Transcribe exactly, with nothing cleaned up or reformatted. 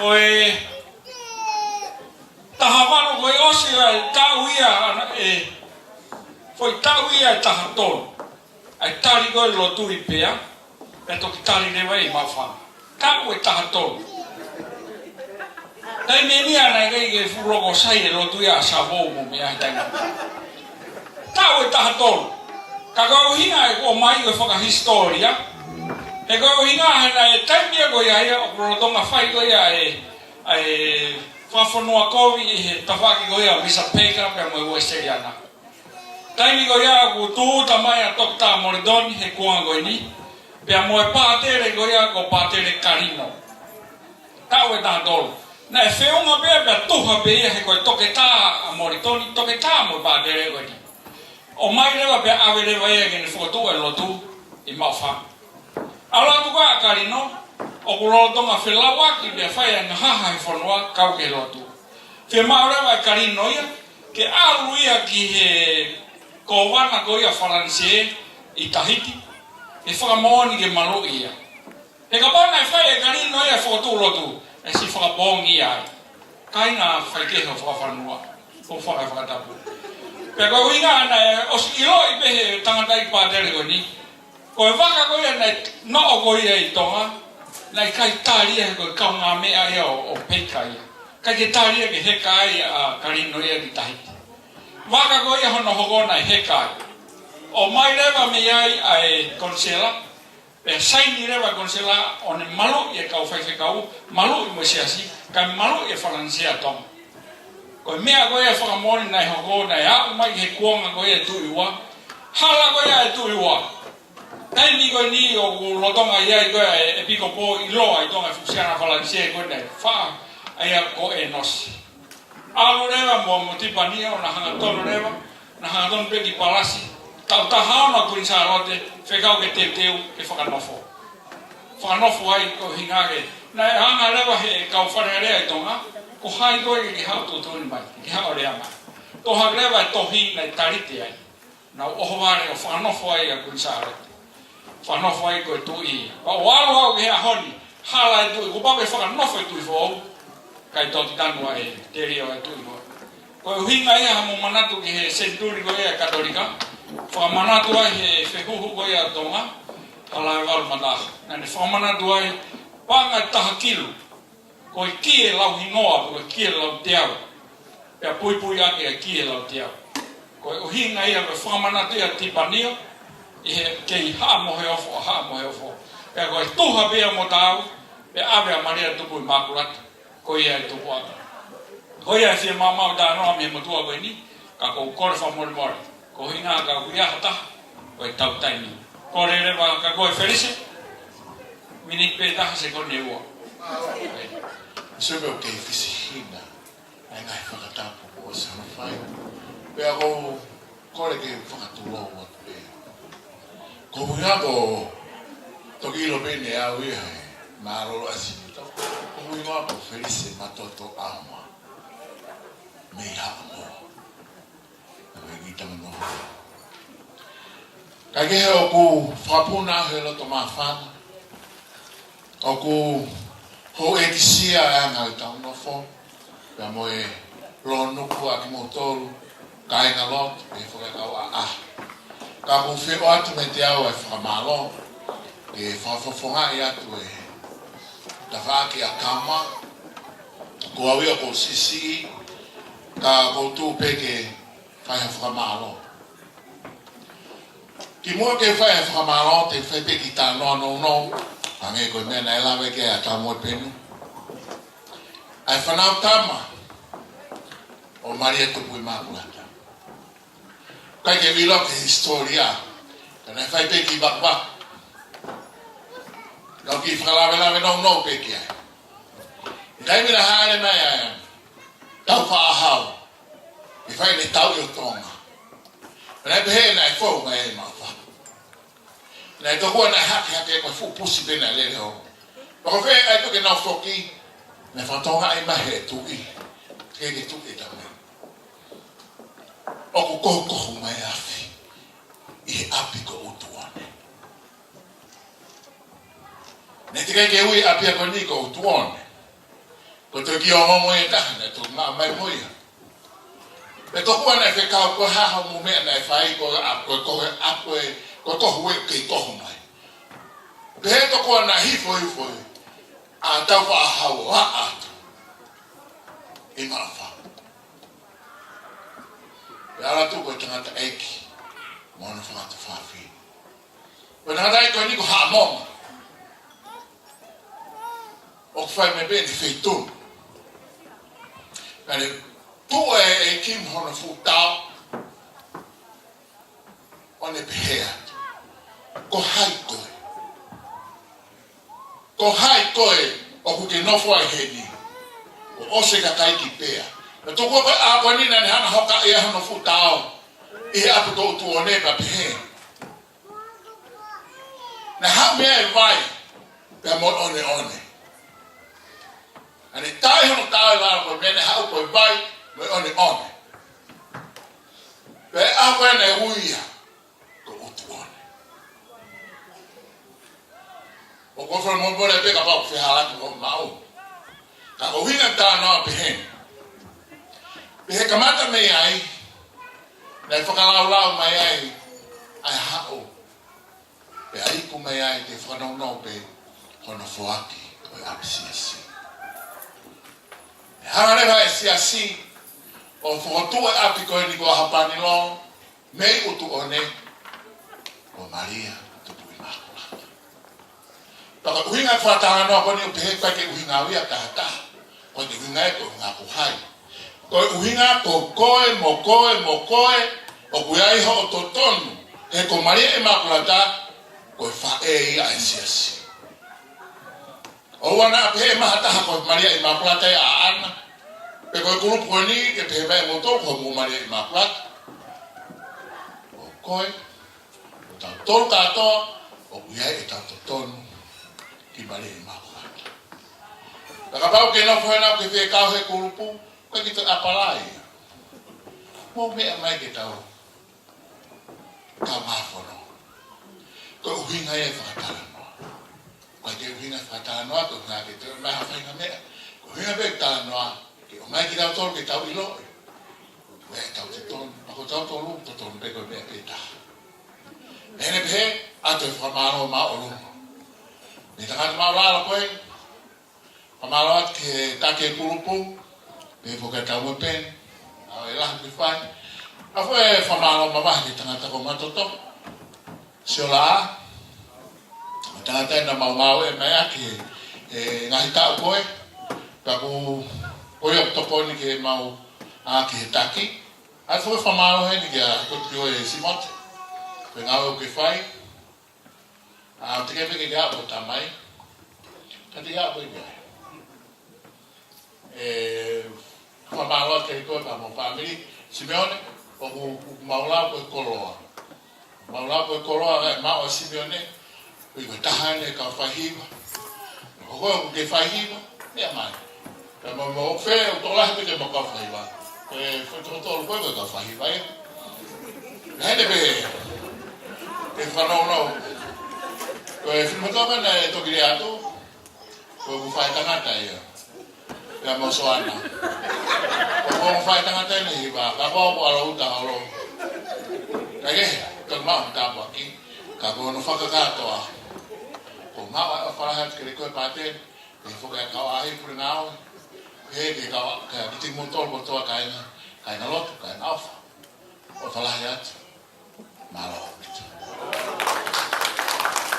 Ko e taha valu ko e ʻosi ʻa e taʻu ia, ʻa e, foʻi taʻu ia ʻe taha tolu. ʻA e tali ko ē lotu ʻi Pea, pea toki tali leva ʻi Maʻufanga. Taʻu ʻe taha tolu. Taimi ʻe niʻihi naʻe ʻikai ke fuʻu loko sai e lotu ia ʻa Savou mo meʻa he taimi. Taʻu ʻe taha tolu. Ka ko e ʻuhinga ʻeku ʻomai ko e fakahisitōlia. He ko e ʻuhinga he naʻe taimi ia ko ia ia ʻoku lolotonga fai ko ia e, e fakafonua kovi ʻi he tafaʻaki ko ia ʻo Misa Peka pea mo e Uēsiliana. Taimi ko ia ʻoku tūʻuta mai ʻa Toketā Molitoni he kuonga ko eni, pea mo e pātele ko ia ko Pātele Kalino. Taʻu ʻe taha tolu. Naʻe feʻunga pē pea tuha pē ia he ko e toketā ʻa Molitoni, toketā mo e pātele ko eni. ʻOmai leva pea ʻave leva ia ke ne fokotuʻu e lotu ʻi Maʻufanga. ʻAlu atu ko ē ʻa Kalino, ʻoku lolotonga felauʻaki pea fai e ngahaha he fonua kau ki he lotu. Fiemaʻu leva ʻe Kalino ia, ke ʻalu ia ki he kōvana ko ia Falanisē ʻi Tahiti, ke fakamoʻoni ke maluʻi ia. He kapau naʻe fai ʻe Kalino ia e fokotuʻu lotu, ʻe siʻi fakapoongi ia ai. Kāinga faikehe ʻo fakafanua, ʻo faka-, fakatapu. Pea ko e ʻuhinga naʻe ʻosi ʻiloʻi pē he tangataʻeiki pātele ko eni, ko e vaka ko ia naʻe noʻo ko ia ʻi Tonga, naʻe ʻikai tali ia he ko e kaungāmeʻa ia ʻo, ʻo Peka ia. ʻIkai ke tali ia ke heka ai ʻa Kalino ia ki Tahiti. Vaka ko ia hono hoko naʻe heka ai. ʻOmai leva mei ai ʻa e konisela, pea saini leva e konisela ʻo ne maluʻi e kau faifekau, maluʻi mo e siasi, kae maluʻi e Falanisē ʻa Tonga. Ko e meʻa ko ia fakamoʻoni naʻe hoko, naʻe aʻu mai he kuonga ko ia e Tuʻi Ua. Hala ko ia e Tuʻi Ua. Taimi ko eni ʻoku lolotonga ʻi ai ko ē e ʻEpikopō ʻiloa ʻi Tonga, Fusiana Falanisē ko ē naʻe faʻa, ʻa ia ko ʻEnosi. ʻAlu leva mo, mo Tipanio, naʻa na hangatonu leva, naʻa na hangatonu pē ki Palasi, taʻu taha ono ʻa Kuini Sālote, fekau ke teuteu ke fakanofo. Fakanofo ai ko e ʻuhinga ke, naʻe anga leva he kau Fale Alea ʻi Tonga, ko hai koe ke ke haʻu tuʻutuʻuni mai, ke ke haʻu lea mai. Toʻo hake leva e tohi naʻe talite ai. Nau ʻohovale ʻo fakanofo ai ʻa Kuini Sālote. Fakanofo ai ko e tuʻi. Pea ʻo ʻalu au ki he ʻaho ni, hala e tuʻi, kuo pau ke fakanofo e tuʻi foʻou. Kae toki tanu ai e telio e tuʻi foʻou. Ko e ʻuhinga ia ha mou manatu ki he senituli ko ia Katolika. Fakamanatu ai he fehuhu ko ia Tonga, hala e valu mataha. Naʻa ne fakamanatu ai, paʻanga ʻe taha kilu. Ko e kie lau hingoa, ko e kie lau teau. Pea puipui ake e kie lau teau. Ko e ʻuhinga ia ko e fakamanatu ia Tipanio, ʻi he kei Haʻa Moheofo, Haʻa Moheofo. Pea ko e tuha pea mo taau, pea ʻave ʻa Malia Tupu ʻImakulata. Ko ia e tupu atu. Ko ia e fiemaʻu talanoa mei he motuʻa ko eni, ka ʻoku ou kole fakamolemole. Ko e ʻuhinga ka ʻoku ʻi ai ha taha, ko e tau taimi. Kole leva ka ko e Felise, miniti pē taha sekoni ʻe ua. Sio pē ʻoku kei fisihina ʻa e ngaahi fakatapu kuo ʻosi fai. Pea ʻoku ou kole ke fakatulou atu pē. Ko e ʻuhinga ko e toki ʻilo pē ʻe au ia he mālōlō ʻa Sipito. Ko e ʻuhinga ko Felise Matoto ʻAma mei Haʻamoa. Ko e ʻuhinga tama noa. Kae kehe ʻoku fakapuna he loto māfana. ʻOku houʻeikisia e anga ʻetau nofo, pea mo e lōnuku ʻa kimoutolu, kāinga lotu, pea fakakau ʻaʻahi. Ka ʻoku ou fie ʻoatu meiate au e fakamālō, ke fakafofongaʻi atu e tafaʻaki ʻa Kama, ko au ia ʻoku ou siʻisiʻi, ka ʻoku ou tuʻu pē ke fai ha fakamālō. Kimuʻa ke fai e fakamālō, te u fai pē kiʻi talanoa nounou, hangē ko e meʻa naʻe lave ki ai ʻa Taumoepenu. ʻA e fānau tama ʻo Malia Tupu ʻImakulata. ʻIkai ke u ʻilo ki he hisitōlia, ka naʻe fai pē kiʻi vakuvaku. Naʻa ku kiʻi fakalavelave nounou pē ki ai. ʻI he taimi naʻe hāʻele mai ai ʻa Taufaʻāhau, ʻi he fai ʻene tauʻi ʻo Tonga. Naʻe pehē naʻe fou mai ʻi Maʻufanga. Naʻe tokua naʻe hakehake ko e fuʻu pusi pē naʻe lele holo. Pea ko fē ai ko ē ke nau foki, naʻe fakatokangaʻi mai he tuʻi. Ke ke tuʻi e tama. ʻOku kohukohu mai afi ʻi he ʻapi ko ʻUtuone. Naʻe teʻeki ke ui ʻapi ia ko eni ko ʻUtuone. Ko e toki ongo mo e taha, naʻe toki maʻu mai mo ia. Pea tokua naʻe fekau ko e hā hoʻomou meʻa naʻe fai, ko e ʻapi, ko e kohu e ʻapi, ko e kohu e kei kohu mai. Pea tokua naʻe hifo hifo ia, ʻa tau faʻa hau ʻo aʻa atu ʻi Maʻafa. Pea ala atu ko e tangataʻeiki mo hono fanga tuofāfine. Ko e tangataʻeiki ko eni ko Haʻamonga. ʻOku fai mai pē ʻene feituʻu. Ka ne tuʻu e ʻEiki mo hono fuʻu tao, ʻo ne pehē atu, ko hai koe? Ko hai koe ʻoku ke nofo ai heni? Kuo ʻosi e kakai ki pea. Pea tokua ko e ʻaho ko eni naʻa ne hanga ʻo hokaʻi ai hono fuʻu tao ʻi he ʻapi ko ʻUtuʻone pea pehē, naʻe haʻu mei ai e vai pea mo e ʻoneʻone. Naʻa ne tai hono tao ʻi lalo ko e meʻa naʻe haʻu ko e vai mo e ʻoneʻone. Pea ʻaho ko ē naʻe ui ia ko ʻUtuʻone. ʻOku ou fakamolemole pē kapau ʻoku fehālaaki hoʻo maʻu. Ka ko e ʻuhinga e talanoa pehē ni. Pea kamata mei ai, naʻe fakalaulau mai ai ʻa e haʻu. Pea iku mai ai ke fakanounou pē hono foaki ʻo e ʻapi siasi. Pea hanga leva e siasi ʻo fokotuʻu e ʻapi ko eni ko ʻAhapanilo mei ʻUtuʻone ko Malia Tupu ʻImakulata. Pea ko e ʻuhinga e fakatalanoa ko eni ʻoku pehē ʻoku ʻikai ke ʻuhinga ia ki ha taha. ʻOku ʻikai ke ʻuhinga ia ko e ʻuhinga ko hai. Ko e ʻuhinga ko koe mo koe mo koe ʻoku ʻi ai hoʻo totonu. He ko Malia ʻImakulata ko e faʻē ia ʻa e siasi. ʻOua naʻa pehē mai ha taha ko Malia ʻImakulata ia ʻaʻana. Pe ko e kulupu ko eni ke pehē mai ʻe moutolu ko homou Malia ʻImakulata. Ko koe, ko tautolu kātoa, ʻoku ʻi ai ʻetau totonu ki Malia ʻImakulata. Pea kapau ʻoku ke nofo hena ʻoku ke fekau he kulupu, ʻoku ʻikai ke toe ʻapalai ia. Mou meʻa mai ke tau kaungā fono. Ko e ʻuhinga ia e fakatalanoa. ʻOku ʻikai ke ʻuhinga e fakatalanoa ko e ʻuhinga ke toe ʻomai ha faʻahinga meʻa. Ko e ʻuhinga pē e talanoa ke ʻomai kitautolu ke tau ʻiloʻi ʻoku ʻi ai ʻetau totonu, pea ko tautolu totonu pē ko e meʻa pē taha. Pea ne pehē, ʻoatu e fakamālō māʻolunga mei he tangata māʻulalo ko ē. Fakamālō atu ki he taki e kulupu, pehē foki ki he tau mo e peni, ʻa e lahi ke fai. ʻOatu e fakamālō mamahi ki he tangata ko Matoto Siola, ko e tangata ia naʻa mau ngāue mai ʻaki he ngaahi taʻu ko ē, pea ko, ko ia ʻoku tokoni ke mau ʻā ki he taki. ʻOatu e fakamālō heni kia Kotipio e Simote, ko e ngāue ʻoku ke fai. ʻA, te ke peke ke aʻu ko tamai. Ka te aʻu ko ia. ʻE, fakamālō atu kiate koe pea mo e fāmili. Simeone, ʻoku, ʻoku mau lau ko e koloa. Mau lau ko e koloa, kae maʻu ʻa Simeone. ʻOku ʻi ai ko e taha ʻene kau faihiva. Ko koe ʻoku ke faihiva, meʻa mai. Ka mo, mo, fē, ʻoku tokolahi pē ke mo kau faihiva. Ko e, ko e toko tolu ko e, ko e kau faihiva ia. Naʻe pehē, ke fanongo. Ko e finemotuʻa naʻe toki lea atu. Ko ʻeku faʻētangata ia. Pea mo Soana. Ko ʻeku faʻētangata ʻene hiva. Ka ko ʻeku ʻalu ʻo uta holo. Ka ke, toki maʻu tāpuaki. Ka ko hono fakakātoa. Ko mau ʻa e falaha atu ke le ko e pāte. Pea foki ʻa e kau ʻaʻahi pule ngāue. Pea ke kau, ka kimoutolu kotoa kāinga, kāinga lotu, kāinga ʻofa. ʻOfa lahi atu.